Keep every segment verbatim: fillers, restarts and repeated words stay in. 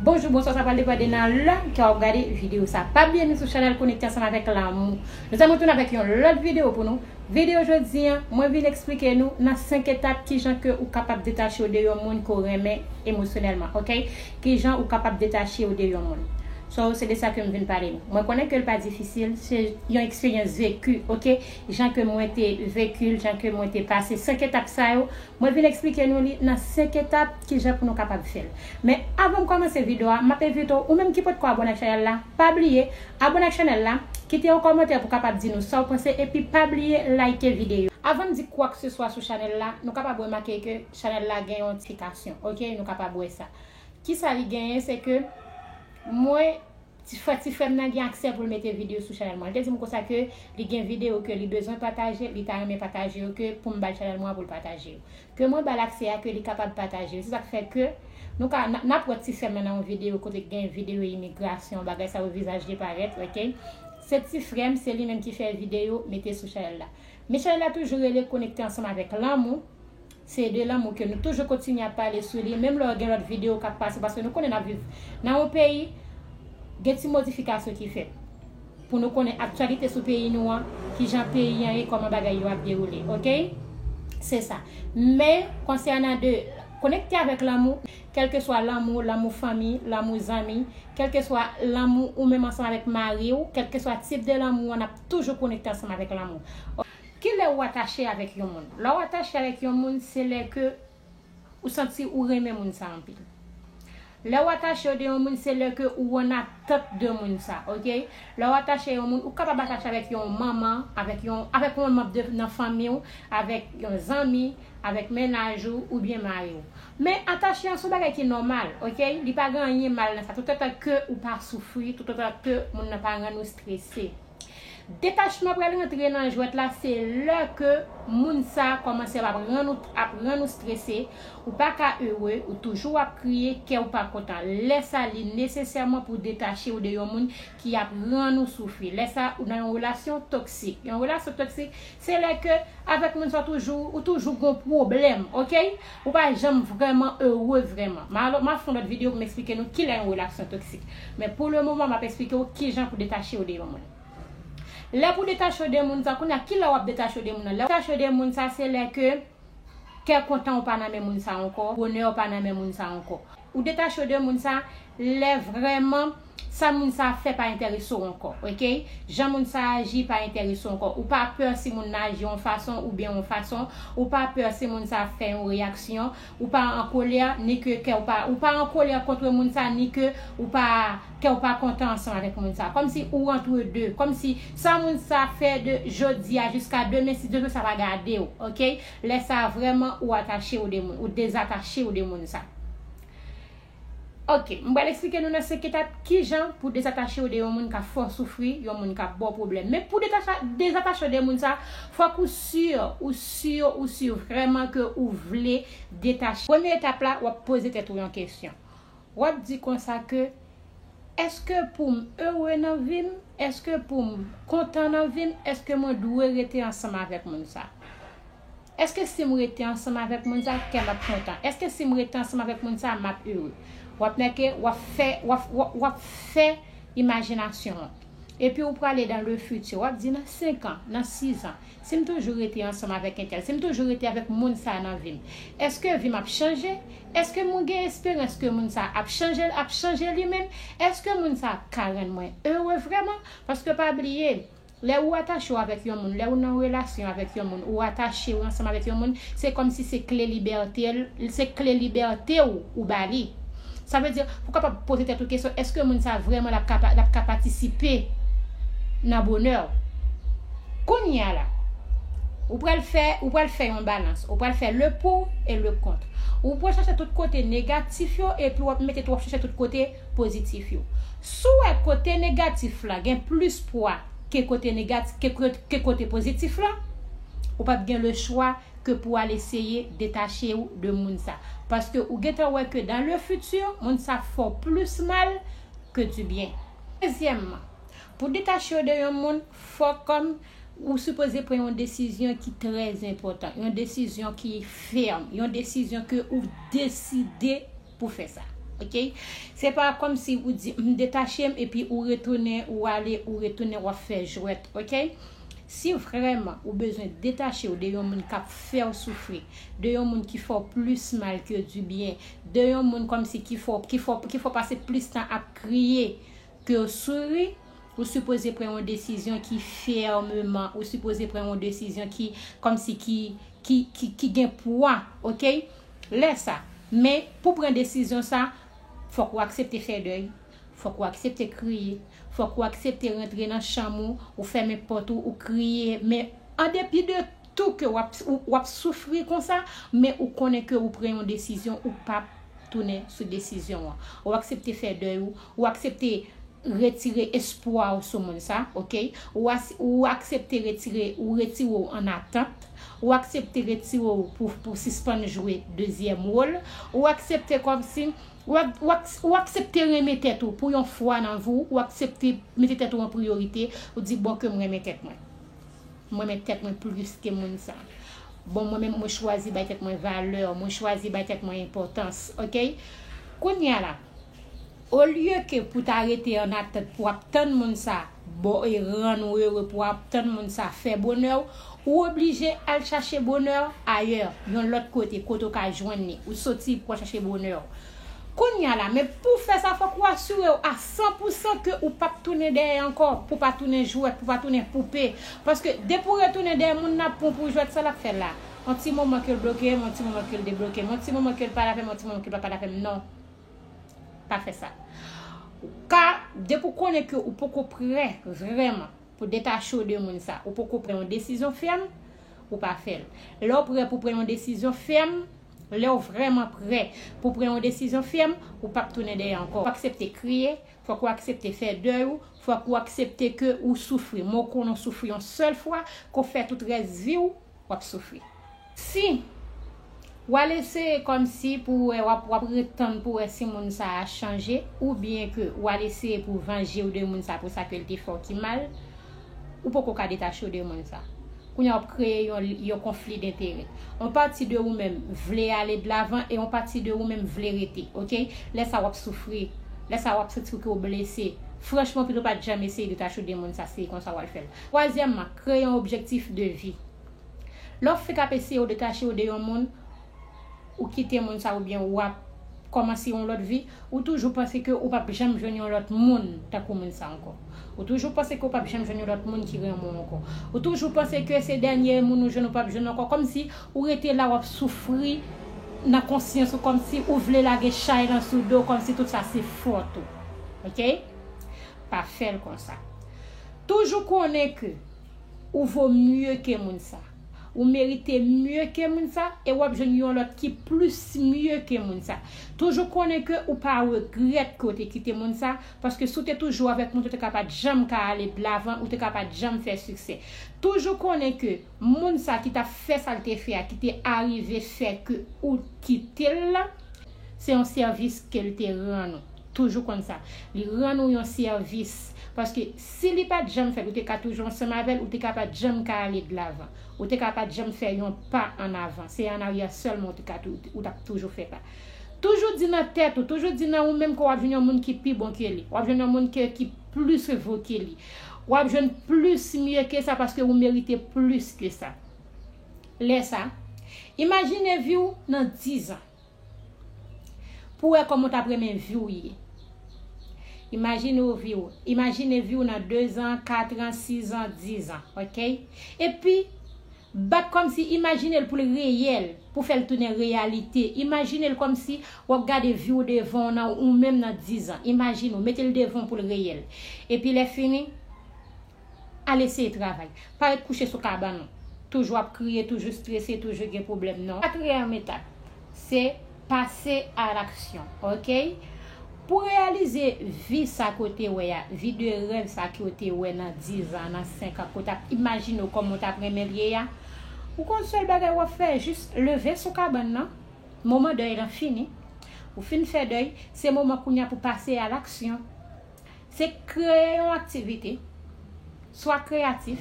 Bonjou, bonswa, sa pral depann de nan lè ke w ap gade videyo sa. Pa bliye nou sou chanèl Konekte Ansanm Avèk Lanmou. Nou sa mwen tounen avèk yon lòt videyo pou nou. Videyo jodi a, mwen vin eksplike nou nan senk etap kijan ke ou kapab detache w de yon moun ke w renmen emosyonèlman, oke? Kijan ou kapab detache w de yon moun. So, se de sa ke m vin pale nou. Mwen konnen ke l pa difisil, se yon eksperyans veki, oke? Jan ke mwen te veki l, jan ke mwen te pase senk etap sa yo, mwen vin eksplike nou li nan senk etap kijan pou nou kapab fè l. Men avan m kòmanse videyo a, m ap envite w, ou menm ki potko abòne ak chanèl la, pa bliye abòne ak chanèl la, kite yon kòmantè pou kapab di nou sa w panse, epi pa bliye like videyo. Avan m di kwakseswa sou chanèl la, nou kapab remake ke chanèl la gen yon notifikasyon, oke? Nou kapab wè sa. Kisa li genyen, se ke mwen, ti frè, ti frè m nan gen aksè pou l mete videyo sou chanèl mwen. Li te di m konsa ke li gen videyo ke li bezwen pataje, li ta renmen pataje yo, ke pou m ba l chanèl mwen an pou l pataje yo. Ke mwen ba l aksè a, ke li kapab pataje yo. Se sa k fè ke nou ka, n, n ap wè ti frè m nan nan yon videyo kote gen videyo imigrasyon, bagay sa yo, vizaj li parèt, oke? Se ti frè m, se li menm ki fè videyo mete sou chanèl la. Men chanèl la toujou rele Konekte Ansanm Avèk Lanmou. Se de lanmou ke nou toujou kontinye ap pale sou li, menm lè gen lòt videyo k ap pase, paske nou konnen n ap viv nan yon peyi, gen ti modifikasyon ki fèt. Pou nou konnen aktyalite sou peyi nou an, kijan peyi an ye, kòman bagay yo ap dewoule, oke? Se sa. Men, konsènan de Konekte Avèk Lanmou, kèlkeswa lanmou, lanmou fanmi, lanmou zanmi, kèlkeswa lanmou ou menm ansanm avèk mari w, kèlkeswa tip de lanmou an, n ap toujou konekte ansanm avèk lanmou. Kilè ou atache avèk yon moun? Lè w atache avèk yon moun, se lè ke ou santi ou renmen moun sa anpil. Lè w atache w de yon moun, se lè ke ou an atant de moun sa, oke? Lè w atache yon moun, ou kapab atache avèk yon manman, avèk yon, avèk yon manm de, nan fanmi w, avèk yon zanmi, avèk mennaj ou, oubyen mari w. Men atache an se yon bagay ki nòmal, oke? Li pa gen anyen mal nan sa. Toutotan ke ou pa soufri, toutotan ke moun nan pa rann ou strese. Detachman pral rantre nan jwèt la, se lè ke moun sa kòmanse ap rann ou, ap rann ou strese, ou pa ka ere, ou toujou ap kriye, kè w pa kontan. Lè sa, li nesesèman pou detache w de yon moun ki ap rann ou soufri. Lè sa, ou nan yon relasyon toksik. Yon relasyon toksik, se lè ke avèk moun sa toujou, ou toujou gon pwoblèm, oke? Ou pa janm vrèman ere vrèman. M a, m a fè yon lòt videyo pou m eksplike nou kilè yon relasyon toksik. Men pou le moman, m ap eksplike w kijan pou detache w de yon moun. Lè pou detache w de moun sa, kounye a, kilè w ap detache w de moun nan? Lè w detache w de moun sa, se lè ke kè kontan w pa nan men moun sa ankò, bonè w pa nan men moun sa ankò. Ou detache w de moun sa, lè vrèman sa moun sa fè pa enterese w ankò, oke? Jan moun sa aji pa enterese w ankò. Ou pa pè si moun nan aji yon fason oubyen yon fason. Ou pa pè si moun sa fè yon reyaksyon. Ou pa an kolè, ni ke kè w pa, ou pa an kolè kont moun sa, ni ke ou pa, kè w pa kontan ansanm avèk moun sa. Kòmsi ou antre de, kòmsi sa moun sa fè de jodi a jiska demen, si Dye vle, sa pa gade w, oke? Lè sa vrèman ou atache w de moun, ou dezatache w de moun sa. Oke, m pral eksplike nou nan senk etap kijan pou dezatache w de yon moun k ap fè w soufri, yon moun k ap ba w pwoblèm. Men pou detache, dezatache w de moun sa, fòk ou si, ou si, ou si vrèman ke ou vle detache. Premye etap la, w ap poze tèt ou yon kesyon. W ap di konsa ke, èske pou m ere nan vi m? Èske pou m kontan nan vi m? Èske mwen dwe rete ansanm avèk moun sa? Èske si m rete ansanm avèk moun sa, kè m ap kontan? Èske si m rete ansanm avèk moun sa, m ap ere? W ap meke, w ap fè, w ap, w ap, w ap fè imajinasyon an. Epi ou prale dans le futur, w ap di nan senk an, nan sis an, si m toujou rete ansanm avèk entèl, si m toujou rete avèk moun sa nan vi m, èske vi m ap chanje? Èske mwen gen esperans ke moun sa ap chanje, ap chanje li menm? Èske moun sa ap ka rann mwen ere vrèman? Paske pa bliye, lè ou atache w avèk yon moun, lè ou nan relasyon avèk yon moun, ou atache w ansanm avèk yon moun, se kòmsi se kle libète l, se kle libète w ou ba li. Sa vle di, pou w kapab poze tèt ou kesyon, èske moun sa vrèman l ap ka, l ap ka patisipe nan bonè w? Kounye a la, ou pral fè, ou pral fè yon balans, ou pral fè le pour et le contre. Ou pral chache tout kote negatif yo, epi w ap mete tou, w ap chache tout kote pozitif yo. Si w wè kote negatif la gen plis pwa ke kote negatif, ke, ke, ke kote pozitif la, ou p ap gen le chwa ke pou w al eseye detache w de moun sa. Paske ou gentan wè ke dans le futur, moun sa fè w plis mal ke du bien. Dezyèmman, pou detache w de yon moun, fòk kòm ou sipoze pran yon desizyon ki trè enpòtan, yon desizyon ki fèm, yon desizyon ke ou deside pou fè sa. Ok? Se pa kòmsi ou di, "M detache m," epi ou retounen, ou ale, ou retounen, w ap fè jwèt, ok? Si vrèman ou bezwen detache w de yon moun k ap fè w soufri, de yon moun ki fè w plis mal ke di byen, de yon moun kòmsi ki fè w, ki fè w, ki fè w pase plis tan ap kriye ke w souri, ou sipoze pran yon desizyon ki fèmeman, ou sipoze pran yon desizyon ki, kòmsi ki, ki, ki, ki gen pwa, ok? Lè sa. Men, pou pran desizyon sa, fòk ou aksepte fè dèy, fòk ou aksepte kriye, fòk ou aksepte rantre nan chanm ou, ou fèmen pòt ou, ou kriye. Men, an depi de tou ke w ap, ou, w ap soufri konsa, men ou konnen ke ou pran yon desizyon, ou p ap tounen sou desizyon an. Ou aksepte fè dèy ou, ou aksepte retire espwa w sou moun sa, ok? Ou as-, ou aksepte retire, ou retire w an atant, ou aksepte retire w pou, pou sispann jwe dezyèm wòl, ou aksepte kòmsi, ou ak-, ou ak-, ou aksepte renmen tèt ou pou yon fwa nan vi w, ou aksepte mete tèt ou an priyorite, ou di, "Bon, ke m renmen tèt mwen. M renmen tèt mwen plis ke moun sa. Bon, mwen menm, mwen chwazi bay tèt mwen valè, mwen chwazi bay tèt mwen enpòtans," ok? Kounye a la, olye ke pou ta rete an atant pou ap tann moun sa, bon, e rann ou ere, pou ap tann moun sa fè bonè w, ou oblije al chache bonè w ayè, yon lòt kote, kote w ka jwenn li. Ou soti pou w al chache bonè w. Kounye a la, men pou fè sa, fòk ou asire w a san pou san ke ou p ap tounen dèyè ankò, pou pa tounen jwèt, pou pa tounen poupe. Paske depi w retounen dèyè moun nan pou, pou jwèt, sa l ap fè la. Yon ti moman ke l bloke m, yon ti moman ke l debloke m, yon ti moman ke l pa la fè m, yon ti moman ke l pa, pa la fè m. Non. Pa fè sa. Ka, depi w konnen ke ou poko prè vrèman pou detache w de moun sa, ou poko pran yon desizyon fèm, ou pa fè l. Lè w prè pou pran yon desizyon fèm, lè w vrèman prè pou pran yon desizyon fèm, ou p ap tounen dèyè ankò. Fòk ou aksepte kriye, fòk ou aksepte fè dèy ou, fòk ou aksepte ke ou soufri. Men w konnen w soufri yon sèl fwa, ke w fè tout rès vi w, w ap soufri. Si w al eseye kòmsi pou w wè, w ap, w ap ret tann pou w wè si moun sa a chanje, oubyen ke w al eseye pou w vanje w de moun sa a pou sa ke l te fè w ki mal, ou poko ka detache w de moun sa. Kounye a w ap kreye yon, yon konfli denterè. Yon pati de ou menm vle ale de lavan e yon pati de ou menm vle rete, ok? Lè sa w ap soufri. Lè sa w ap santi w ke w blese. Franchman, pito w pa t janm eseye detache w de moun sa, si se konsa w al fè l. Twazyèmman, kreye yon objektif de vi. Lè w fèk ap eseye w detache w de yon moun, ou kite moun sa oubyen w ap kòmanse yon lòt vi, ou toujou panse ke ou p ap janm jwenn yon lòt moun tankou moun sa ankò. Ou toujou panse ke ou p ap janm jwenn yon lòt moun ki renmen w ankò. Ou toujou panse ke se dènye moun ou jwenn ou p ap jwenn ankò. Kòmsi ou rete la w ap soufri nan konsyans ou, kòmsi ou vle lage chay lan sou do w, kòmsi tout sa se fòt ou. Ok? Pa fè l konsa. Toujou konnen ke ou vo mye ke moun sa. Ou merite mye ke moun sa e w ap jwenn yon lòt ki plis mye ke moun sa. Toujou konnen ke ou pa regrèt ke w te kite moun sa, paske si w te toujou avèk moun, ou te ka pa t janm ka ale de lavan, ou te ka pa t janm fè siksè. Toujou konnen ke moun sa ki t ap fè sa l te fè a, ki te arive fè ke ou kite l la, se yon sèvis ke l te rann ou. Toujou konn sa. Li rann ou yon sèvis. Paske si li pa t janm fè l, ou te ka toujou ansanm avè l, ou te ka pa t janm ka ale de lavan. Ou te ka pa t janm fè yon pa an avan. Se an aryè sèlman ou te ka tou-, ou t ap toujou fè pa. Toujou di nan tèt ou, toujou di nan ou menm ke w ap jwenn yon moun ki pi bon ke li. W ap jwenn yon moun ke, ki plis vo ke li. W ap jwenn plis mye ke sa paske ou merite plis ke sa. Lè sa, imajine vi w nan diz an. Pou wè kòman w t ap renmen vi w ye. Imajine w vi w. Imajine vi w nan dezan, katran, sizan, dizan, ok? Epi, bat kòmsi imajine l pou l reyèl, pou fè l tounen reyalite. Imajine l kòmsi w ap gade vi w devan w nan ou menm nan dizan. Imajine w, mete l devan w pou l reyèl. Epi lè fini, al eseye travay. Pa ret kouche sou kabann ou. Toujou ap kriye, toujou strese, toujou gen pwoblèm, non. Katriyèm etap, se pase a laksyon, ok? Pou reyalize vi sa ke w te wè a, vi de rèv sa ke w te wè nan diz an, nan senk an, ke w t ap imajine w kòman w t ap renmen l ye a, ou konn sèl bagay w ap fè, jis leve sou kabann nan. Moman dèy lan fini. Ou fin fè dèy, se moman kounye a pou pase a laksyon. Se kreye yon aktivite, swa kreyatif,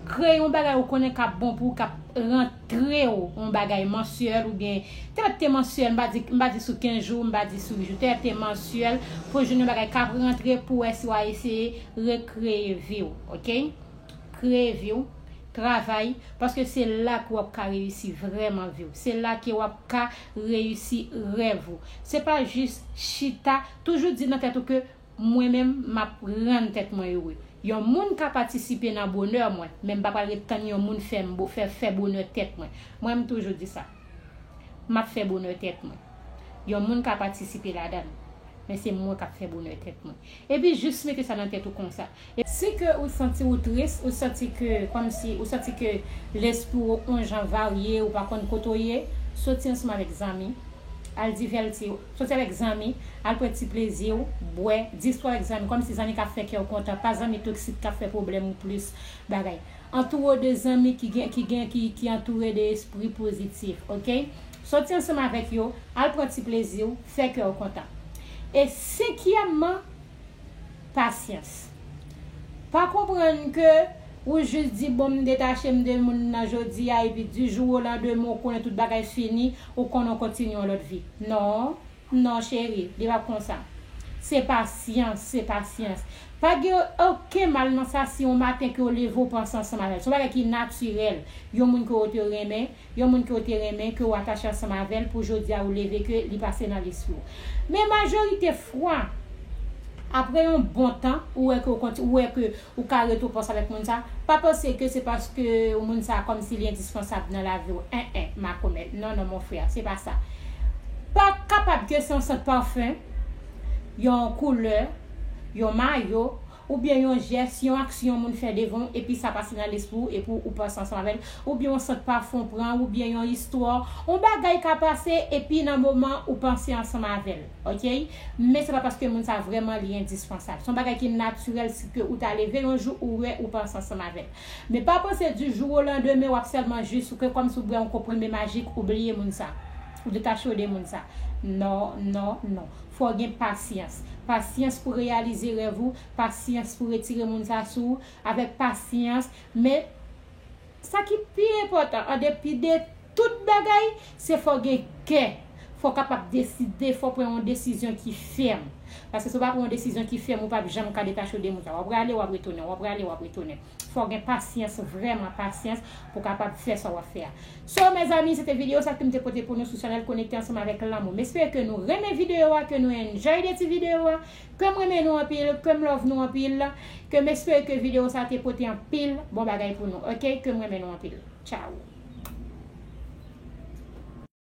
Kreye yon bagay ou konnen k ap bon pou ou, k ap rantre w yon bagay mansyèl oubyen trète mansyèl, m pa di, m pa di sou kenz jou, m pa di sou uit jou, trète mansyèl pou w jwenn yon bagay k ap rantre pou w wè si w a eseye rekreye vi w, oke? Kreye vi w, travay, paske se la ke w ap ka reyisi vrèman vi w. Se la ke w ap ka reyisi rèv ou. Se pa jis chita, toujou di nan tèt ou ke mwen menm, m ap rann tèt mwen ere. Yon moun ka patisipe nan bonè mwen, men m pa pral ret tann yon moun fè m bo-, fè, fè bonè tèt mwen. Mwen, m toujou di sa. M ap fè bonè tèt mwen. Yon moun ka patisipe ladan l, men se mwen k ap fè bonè tèt mwen. Epi jis mete sa nan tèt ou konsa. E si ke ou santi ou tris, ou santi ke, kòmsi, ou santi ke lespri w on jan varye, ou pa konn kote w ye, soti ansanm avèk zanmi. Al divèti w. Soti avèk zanmi, al pran ti plezi w, bwè, di istwa avèk zanmi, kòmsi zanmi k ap fè kè w kontan, pa zanmi toksik k ap fè pwoblèm ou plis bagay. Antoure w de zanmi ki gen, ki gen, ki, ki antoure de espri pozitif, oke? Soti ansanm avèk yo, al pran ti plezi w, fè kè w kontan. E senkyèmman, pasyans. Pa konprann ke ou jis di, "Bon, m detache m de moun nan jodi a," epi di jou o landemen, ou konnen tout bagay fini, ou konnen w kontinye yon lòt vi. Non, non, cheri, li p ap konsa. Se pasyans, se pasyans. Pa gen okenn mal nan sa si yon maten ke w leve, w panse ansanm avè l. Se yon bagay ki natirèl. Yon moun ke w te renmen, yon moun ke w te renmen, ke w atache ansanm avè l, pou jodi a ou leve ke li pase nan lespri w. Men majorite fwa, apre yon bon tan, ou wè ke w konti-, ou wè ke ou ka rete w panse avèk moun sa, pa panse ke se paske moun sa kòmsi li endispansab nan lavi w. En, en, makomèt. Non, non, mon frè, se pa sa. Pa kapab ke se yon sant pafen, yon koulè, yon mayo, oubyen yon jès, yon aksyon yon moun fè devan w, epi sa pase nan lespri w, epi w, ou panse ansanm avè l, oubyen yon sant pafen w pran, oubyen yon istwa, yon bagay ka pase, epi nan moman ou panse ansanm avè l, oke? Men se pa paske moun sa vrèman li endispansab. Se yon bagay ki natirèl, si ke ou ta leve yon jou, ou wè, ou panse ansanm avè l. Men pa panse di jou o landemen, w ap sèlman jis, ou ke kòmsi w bwè yon konprime majik, ou bliye moun sa. Ou detache w de moun sa. Non, non, non. Fò w gen pasyans. Pasyans pou reyalize rèv ou, pasyans pou retire moun sa sou ou, avèk pasyans, men sa ki pi enpòtan, an depi de tout bagay, se fò w gen kè. Fò w kapab deside, fò w pran yon desizyon ki fèm. Paske si w pa pran yon desizyon ki fèm, ou p ap janm ka detache w de moun sa. W ap prale, w ap retounen, w ap prale, w ap retounen. Fò w gen pasyans, vrèman pasyans, pou w kapab fè sa w ap fè a. So, mezanmi, se te videyo sa ke m te pote pou nou sou chanèl Konekte Ansanm avèk Lanmou. M espere ke nou renmen videyo a, ke nou enjoy de ti videyo a, ke m renmen nou anpil, ke m love nou anpil, ke m espere ke videyo sa te pote anpil bon bagay pou nou, oke? Ke m renmen nou anpil. Tchao.